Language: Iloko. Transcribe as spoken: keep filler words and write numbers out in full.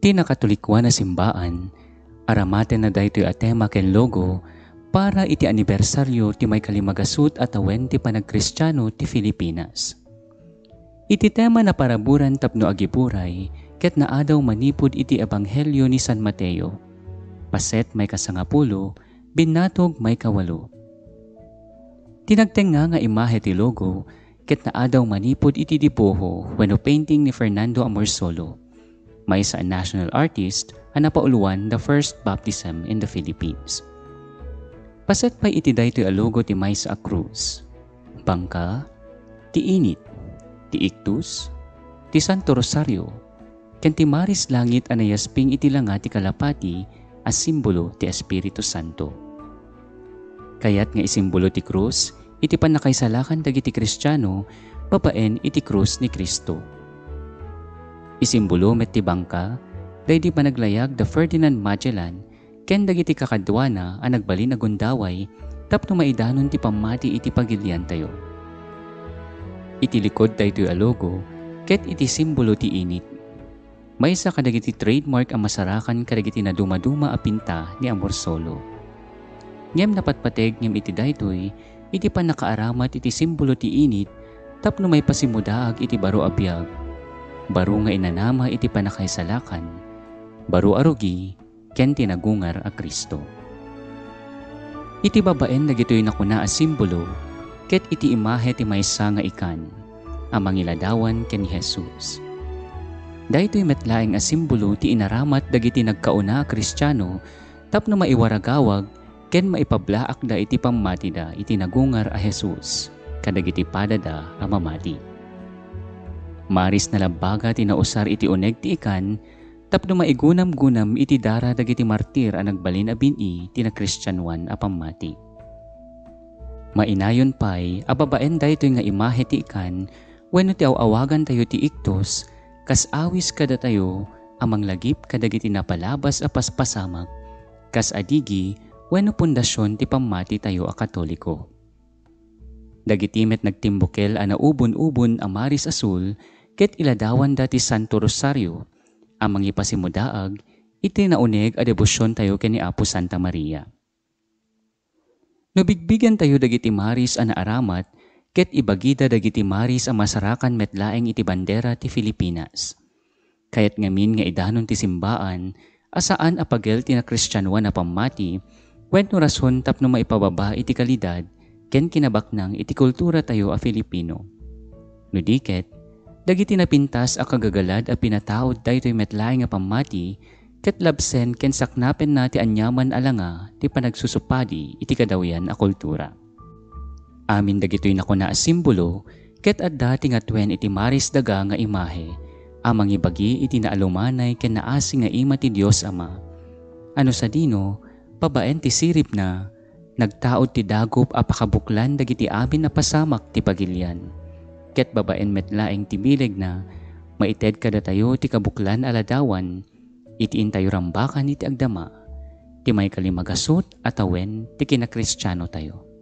Ti Nakatolikoan a Simbaan, aramatenna daytoy a tema ken logo para iti anibersario ti maikalimagasut a tawen ti panagkristiano ti Filipinas. Iti tema, naparaburan tapno agiburay ket naadaw manipud iti Ebanghelio ni San Mateo, paset maikasangapulo, binnatog maikawalo. Ti nagtengnga nga imahe ti logo ket naadaw manipud iti dibuho wenno painting ni Fernando Amorsolo, maysa a national artist a napauloan the first baptism in the Philippines. Paset pay iti daytoy a logo ti maysa a krus, bangka, ti init, ti iktus, ti Santo Rosario, ken ti Maris Langit a nayasping iti langa ti kalapati a simbolo ti Espiritu Santo. Kayat nga isimbolo ti krus iti pannakaisalakan dagiti Kristiano babaen iti krus ni Cristo. Isimbolo met ti bangka daydi panaglayag da Ferdinand Magellan ken dagiti kakaduana a nagbalin a gundaway tapno maidanon ti pammati iti pagiliantayo. Iti likod daytoy a logo ket iti simbolo ti init, maysa kadagiti trademark a masarakan kadagiti nadumaduma a pinta ni Amorsolo. Ngem napatpateg ngem iti daytoy iti pannakaaramat iti simbolo ti init tapno maipasimudaag iti baro a biag, baro nga inanama iti pannakaisalakan, baro a rugi, ken ti nagungar a Cristo. Iti babaen dagitoy nakuna a simbolo ket iti imahe ti maysa nga ikan a mangiladawan ken ni Jesus. Daytoy met laeng a simbolo ti inaramat dagiti nagkauna a Kristiano tapno maiwaragawag ken maipablaakda iti pammatida iti nagungar a Jesus kadagiti padada a mamati. Maris nalabbaga ti nausar iti uneg ti ikan tapno maigunamgunam iti dara dagiti martir a nagbalin a bin-i ti nakristianoan a pammati. Mainayon pay a babaen daytoy nga imahe ti ikan wenno ti aw-awagantayo ti iktus, kas awis kadatayo a manglagip kadagiti napalabas a paspasamak, kas adigi wenno pundasion ti pammatitayo a Katoliko. Dagiti met nagtimbukel a naubon-ubon a maris a sul ket iladawanda ti Santo Rosario a mangipasimudaag iti nauneg a debosiontayo ken ni Apo Santa Maria. No bigbigentayo dagiti maris a naaramat ket ibagida dagiti maris a masarakan met laeng iti bandera ti Filipinas. Kayat ngamin nga idanon ti simbaan a saan a pagel ti nakristianoan a pammati wenno rason tapno maipababa iti kalidad ken kinabaknang iti kulturatayo a Filipino. No di ket, dagiti napintas a kagagalad a pinataud daytoy met laeng a pammati ket labsen ken saknapenna ti aniaman a langa ti panagsusupadi iti kadawyan a kultura. Amin dagitoy nakuna a simbolo ket adda ti ngatuen iti maris daga nga imahe a mangibagi iti naalumanay ken naasi nga ima ti Dios Ama, a no sadino, babaen ti siribna, nagtaud ti dagup a pakabuklan dagiti amin a pasamak ti pagilian. Ket babaen met laeng ti bilegna, maited kadatayo ti kabuklan a ladawan iti intayo rambakan iti agdama ti maikalimagasut a tawen ti kinakristianotayo.